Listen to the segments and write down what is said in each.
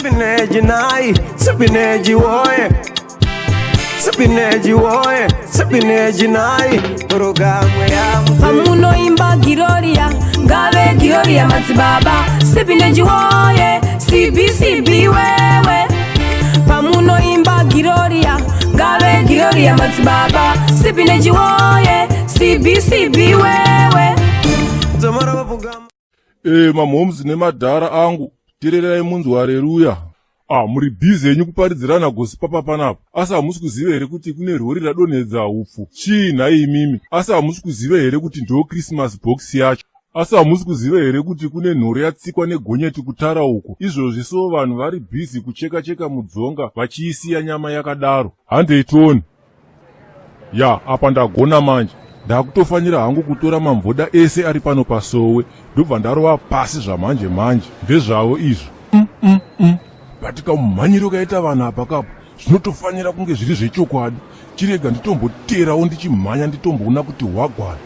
Sipineji nai, sipineji woye. Sipineji woye, sipineji nai. Programu ya Pamunoimba Giroria, ngave Giroria madzibaba Sipineji woye, CBCB wewe. Pamunoimba Giroria, ngave Giroria madzibaba Sipineji woye, CBCB wewe. Dzomara vapugama. E, mamhomes nemadhara angu, teererai munzwa hareruya. Ah, muri busy henyu kuparidzirana gosi papa panapa, asi hamusi kuziva here kuti kune rori radonhedza hupfu? Chii nhai imimi? Asi hamusi kuziva here kuti ndo Christmas box yacho? Asi hamusi kuziva here kuti kune nhoro yatsikwa negonyeti kutara uko izvozvi? So vanhu vari busy kucheka cheka mudzonga vachiisiya nyama yakadaro. Handei tione. Ya, apa ndagona manje. Ndakutofanira hangu kutora mamvoda ese ari pano pasowe, ndobva ndarova pasi zvamanje manje. Ndezvavo izvo. But kamumhanyiro kaita vanhu apa kapo, zvinotofanira kunge zviri zvechokwadi. Chirega nditomboterawo ndichimhanya, nditomboona kuti hwagwana.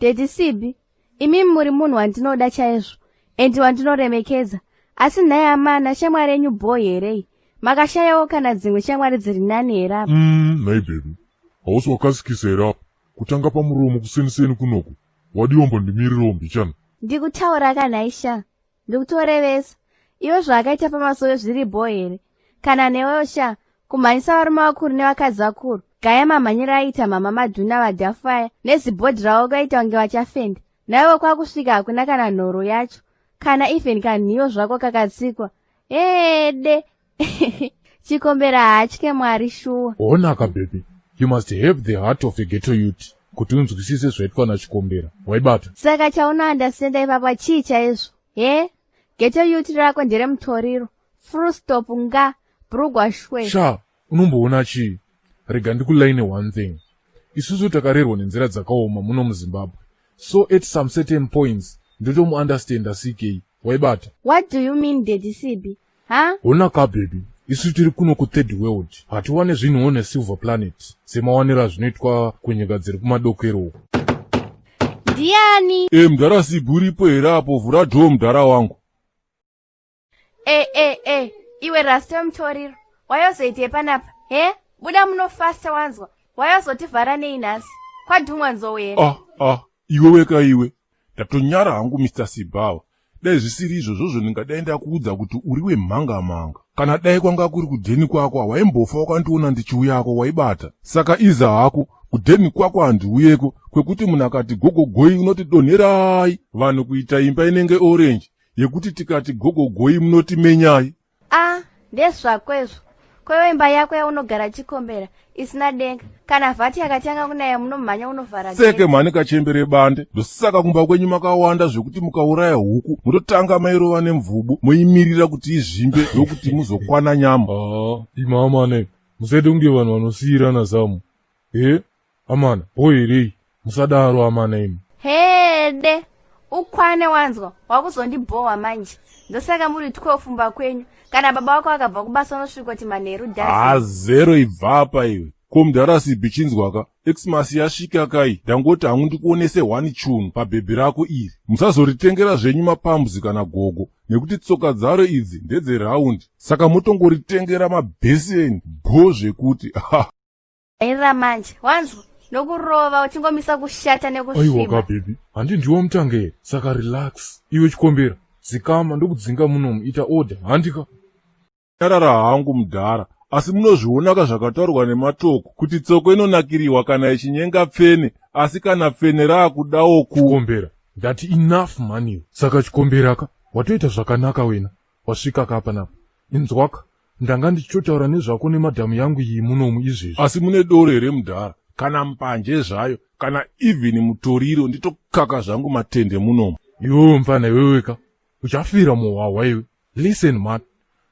Daddy Sibi, imimi muri munhu wandinoda chaizvo and wandinoremekedza, asi nhai amana, shamwari yenyu boy herei? Makashayawo kana dzimwe shamwari dziri nani here apa? Nhai baby, hausi wakasikisa here apa? Kutanga pamuromo kuseniseni kunoku, wadiwa mbondimirirawo mbichana. Ndikutaura kanhai sha, ndikutorevesa. Iwe, zvaakaita pamasowe zviri bo here? Kana newewo sha, kumhanyisa varume vakuru nevakadzi vakuru. Gaya mamhanyiro aiita mama Madhuna vadhafaya nezibhodhi ravo, kaita kunge vachafenda. Naiwe kwakusvika hakuna kana nhoro yacho, kana even kanhiyo zvako kakatsikwa. Ede, Chikombera haatye Mwari shuwa. Honaka baby, you must have the heart of a ghetto youth kuti unzwisise zvaitwa naChikombera, waibata? Saka chaunounderstanda ipapa chii chaizvo? He, ghetto youth rako nderemutoriro, full stop, nga brugwa shwe. Sha, unomboona chii? Rega ndikulaine one thing. Isusu takarerwa nenzira dzakaoma muno muZimbabwe, so at some certain points ndotomuunderstanda CK, waibata? What do you mean, Daddy Sibi, ha? Honaka baby, isu tiri kuno kuthird world, hatiwane zvinhuwo nesilver planet semawaniro azvinoitwa kunyika dziri kumadokero uko. Ndiani? E, mudhara Sibi, uripo here apo? Vhura door, mudhara wangu. E e e, iwe rasta wemutoriro, wayozoitei panapa? He, buda munofasta, wanzwa? Wayozotivhara nei nhasi? Kwadhumwa nzou here? Ah ah, iwe weka iwe, ndatonyara hangu Mr Sibawa. Dai zvisiri izvozvozvo, ndingadai ndakuudza kuti uri wemhanga-manga. Kana dai kwanga kuri kudheni kwako, hawaimbofa wakandiona ndichiuyako, waibata? Saka iza hako kudheni kwako, handiuyeko kwekuti munhu akati gogogoi unoti donherai. Vanhu kuita imba inenge orange yekuti tikati gogogoi munoti menyai. A, ndezvako izvo. Kwewe imba yako yaunogara, Chikombera, isina denga kana vhati, yakatanga kunaya munomhanya unovhara. Seke mhani, kachembere bande. Ndosaka kumba kwenyu makawanda zvekuti mukauraya huku mutotanga mairova nemvubu, moimirira kuti izvimbe, ndokuti muzokwana nyama. Ah, imamane, musaite kunge vanhu vanosiyirana zamu. He amana, bo herei? Musadaro amana imi. Hede, ukwane, wanzwa? Wakuzondibhohwa manje. Ndosaka muri 12 mumba kwenyu. Kana baba wako akabva kubasa unosvika kuti manheru dasi. Hazero, ibvapa iwe. Ko mudhara Sibhi, chinzwaka, Xmas yasvika kai. Ndangoti hangu ndikuonese one chunu pabhebhi rako iri. Musazoritengera zvenyu mapambuzi kana gogo, nekuti tsoka dzaro idzi ndedzeround, saka motongoritengera mabheseni bho zvekuti. Irira manje, wanzwa? Nokurova uchingomisa kushata Aiwa nekusviba. Ka baby, handi ndiwo mutange here? Saka relax iwe Chikombera, dzikama, ndokudzinga munomu. Ita order, handika? Nyarara hangu mudhara, asi munozvionaka zvakataurwa nematoko kuti tsoko inonakiriwa kana ichinyenga pfene, asi kana pfene raakudawo ku Chikombera, ndati enough maniwe. Saka Chikombera ka, watoita zvakanaka wena wasvika ka panapa. Inzwaka, ndanga ndichitotaura nezvako nemadhamu yangu iyi munomu izvezvi. Asi mune doro here mudhara, kana mbanje zvayo, kana even mutoriro? Nditokaka zvangu matende munomu. Iwewe mfana iwewe ka, uchafira muhwahwa iwe. Listen man,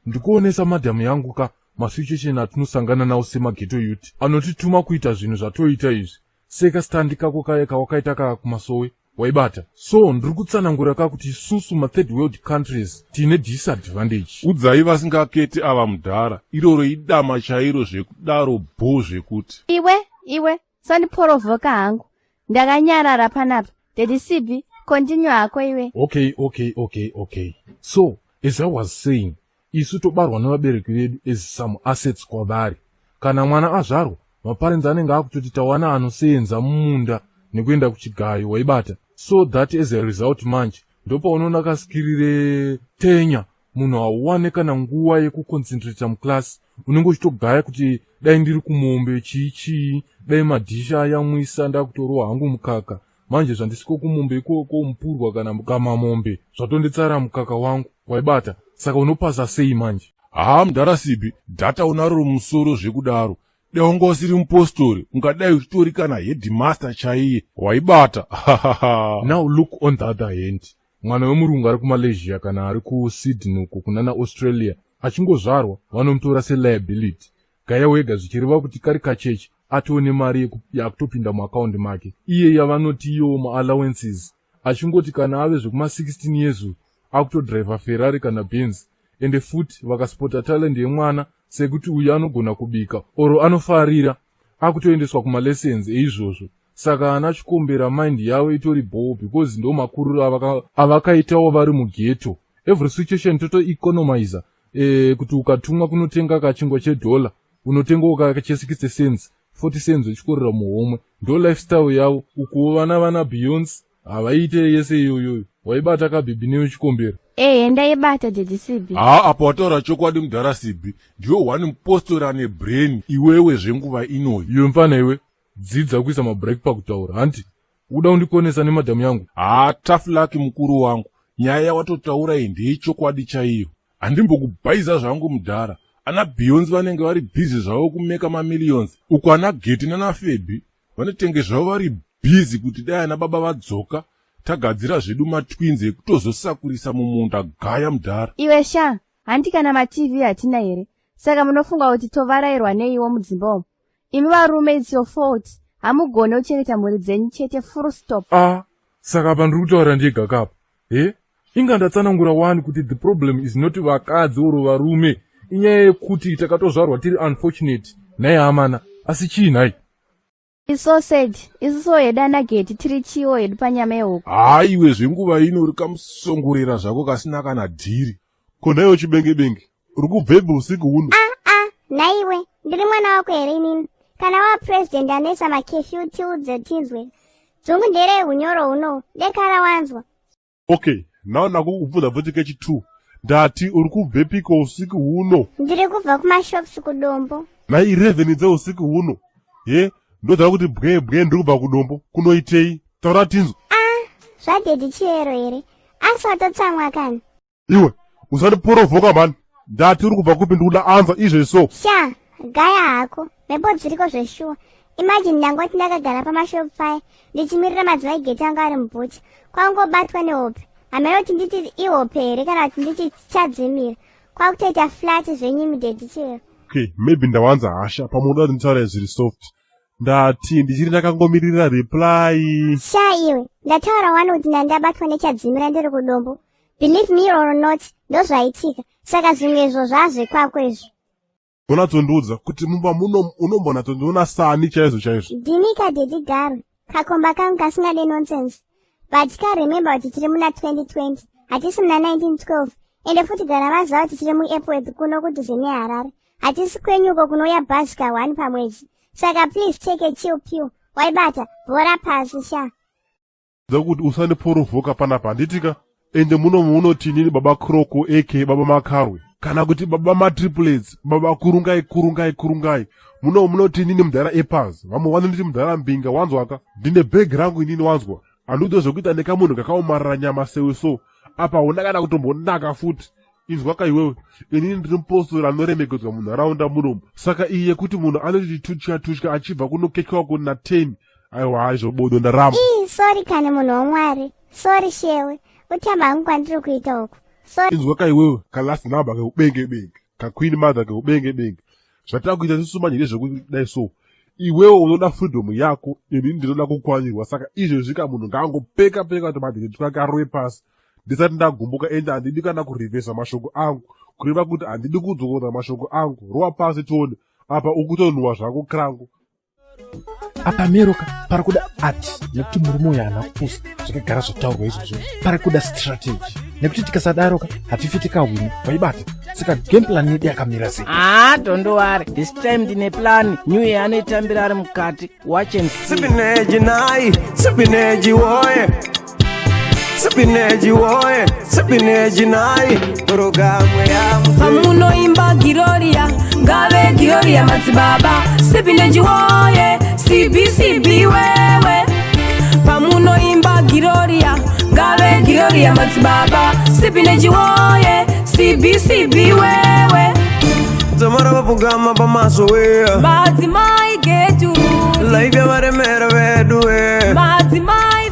ndikuonesa madhamu yangu ka masituation atinosangana nawo semaghetto youth anotituma kuita zvinhu zvatoita izvi, seka standi kako kaya kawakaita ka kumasowe, waibata? So ndiri kutsanangura ka kuti isusu mathird world countries tine disadvantage. Udzai vasingaketi ava mudhara, iroro idama chairo zvekudaro bho zvekuti. Iwe iwe, sandiporovhoka hangu, ndakanyarara panapa. Daddy Sibi, continue hako iwe. Okay. So As I was saying, isu tobarwa nevabereki vedu as some assets kwavari. Kana mwana azvarwa, maparents anenge akutoti tawana anoseenza mumunda nekuenda kuchigayo, waibata? So that as a result manje ndopaunoona kaskirire tenya munhu hauwane kana nguva yekuconcentrata muclass. Unenge uchitogaya kuti dai ndiri kumombe, chii chii, dai madhisha ayamwisa, ndakutorowa hangu mukaka. Manje zvandisiko kumombe ikoko, mupurwa kana kamamombe zvatonditsara mukaka wangu, waibata? Saka unopasa sei manje? Haa, mudhara Sibi, dhata unaro musoro zvekudaro. Dai wanga usiri mupostori, ungadai uchitori kana headmaster chaiye, waibata? Now look on the other hand, mwana wemurungu ari kuMalaysia kana ari kuSydney uko kunana Australia, achingozvarwa vanomutora seliability, gaya wega, zvichireva kuti kari kachechi atone mari yakutopinda muakaundi make iye yavanoti iyowo maallowances. Achingoti kana ave zvekuma16 years, akutodhiraivha Ferrari kana Benz. Ende futi vakaspota talent yemwana, sekuti uyu anogona kubika oro anofarira, akutoendeswa kumalessons eizvozvo. Saka ana chikombera mind yavo itori ball because ndo makuriro avakaitawo vari mughetto. Every situation totoeconomiza, kuti ukatumwa kunotenga kachingwa chedhola, unotengawo kache60 cents, 40 cents, uchikorera muhomwe. Ndo lifestyle yavo. Ukuwo vana Beyonce havaite yese iyoyoyo, waibata kabhibhi neyechikombera? Ehe, ndaibata, Daddy Sibi. Haa, apa wataura chokwadi, mudhara Sibi. Ndiwe one mupostori ane brain iwewe zvenguva inoyi. Iwe mfana iwe, dzidza kuisa mabreak pakutaura. Hanti uda kundikonesa nemadhamu yangu? Haa, tough luck, mukuru wangu. Nyaya yawatotaura iyi ndeyechokwadi chaiyo. Handimbokubhaiza zvangu, mudhara. Ana Beyonce vanenge vari busy zvavo kumeka mamillions uko, ana Geti nanaFebi vanotenge zvavo vari busy kuti dai ana baba vadzoka, tagadzira zvedu matwins ekutozosakurisa mumunda, gaya mudhara. Iwe sha, handi kana maTV hatina here? Saka munofunga kuti tovarayirwa neiwo mudzimba umu? Imi varume, it's your fault. Hamugoni kuchengeta mhuri dzenyu chete, full stop. A, saka apa ndiri kutaura ndega kapa he? Inga ndatsanangura wani kuti the problem is not vakadzi oro varume, inyaya yekuti takatozvarwa tiri unfortunate. Nhai hamana, asi chii nhai? So sad. Isusuwo hedu anageti tiri chiwo hedu panyama yehuku. Haiwe, zvenguva ino rikamusongorera zvako kasina kana dhiri. Konaiwo chibenge-benge, uri kubvepi usiku huno? Ah ah, naiwe, ndiri mwana wako here inini? Kana wapurezidendi anoisa macurfew, tiudze tinzwe. Dzungu ndereunyoro huno, dekara wanzwa. Okay, now ndakukubvunza futi kechi2. Ndati uri kubvepiko usiku huno? Ndiri kubva kumashops kuDombo. Nai 11 dzeusiku huno ye, ndodzava kuti bwe bwe, ndiri kubva kuDombo kunoitei? Taura tinzwa. Ah, zvadaddy Chiyero here? Asi watotsamwa kani? Iwe, usandiporovhoka mani. Ndati uri kubva kupi? Ndikuda anza izvezvo. Sha, gaya hako, mhepo dziriko zveshuwa. Imagine, ndangoti ndakagara pamashop paya ndichimirira madzimai Geti anga ari mubhucha, kwangobatwa nehope. Hameno kuti nditi ihope here kana kuti nditi chadzimira, kwakutoita flat zvenyu, daddy Chiyero. Okay, maybe ndawanza hasha. Pamwe uda kuti nditaure zviri soft. Ndati ndichiri ndakangomirira reply. Sha iwe, ndataura wani kuti ndandabatwa nechadzimira ndiri kuDombo. Believe me or not, ndozvaitika. Saka zvimwe izvo zvazvekwako izvo. Unatsondiudza kuti mumba muno unombonatsondiona sani chaizvo chaizvo? Ndini kadaddy Garo, kakomba kangu kasingade nonsense. But karemember kuti tiri muna 2020, hatisi muna 1912. Ende futi gara maziva kuti tiri muEpworth kuno kudhuze neHarare, hatisi kwenyu uko kunouya bhazi ka1 pamwedzi. Saka please take a chill pill, waibata? Bhora pasi sha. Kuti usandiporovhoka panapa, handitika? Ende muno munoti inini Baba Kroko, aka Baba Makarwe, kana kuti Baba Matriplets, Baba Kurungai, Kurungai, Kurungai. Muno munoti inini Mudhara Epas, vamwe vanonditi Mudhara Mbinga, wanzwaka? Ndine bhegi rangu inini, wanzwa? Handikude zvokuita nekamunhu kakaomarara nyama sewe. So apa hauna kana kutombonaka futi. Inzwaka iwewe, inini ndiri mupostori anoremekedzwa munharaunda munomu. Saka iyi yekuti munhu anotiti tutya tutya achibva kunokekwa kuna 10, aiwa, izvo bodo, ndaramba. Ii, sorry kani munhu wamwari, sorry shewe. Utamba hangu kwandiri kuita uku, sorry. Inzwaka iwewe, kalast number keubenge benge, kaqueen mother keubenge benge. Zvatakuita isusu manje ndezvekudai. So iwewe unoda freedom yako, inini ndinoda kukwanyirwa. Saka izvezvi ka munhu ngaangopeka peka kuti madhiri twake arove pasi ndisati ndagumbuka. Ende handidi kana kurivhesa mashoko angu, kureva kuti handidi kudzokorora mashoko angu. Rova pasi tione. Apa ukutonhuwa zvako krangu. Apa Meroka pari kuda art nekuti murume uyu haana kupusa, zvakagara zvataurwa izvozvo. Pari kuda strategy nekuti tikasadaroka hatifi tikahwina. Waibata? Saka game plan yedu yakamira sei? Ah, don't worry, this time ndine plan. New year anoitambira ari mukati. Watch and see. Sipineji nai, sipineji woye. Sipineji woye, sipineji nai, programu ya Pamunoimba Giroria, ngave Giroria madzibaba. Sipineji woye, CBCB wewe. Pamunoimba Giroria, ngave Giroria madzibaba. Sipineji woye, CBCB wewe. Dzamara vapfugama pamaso we. Madzimai getu. Life yavaremera vedu we. Madzimai.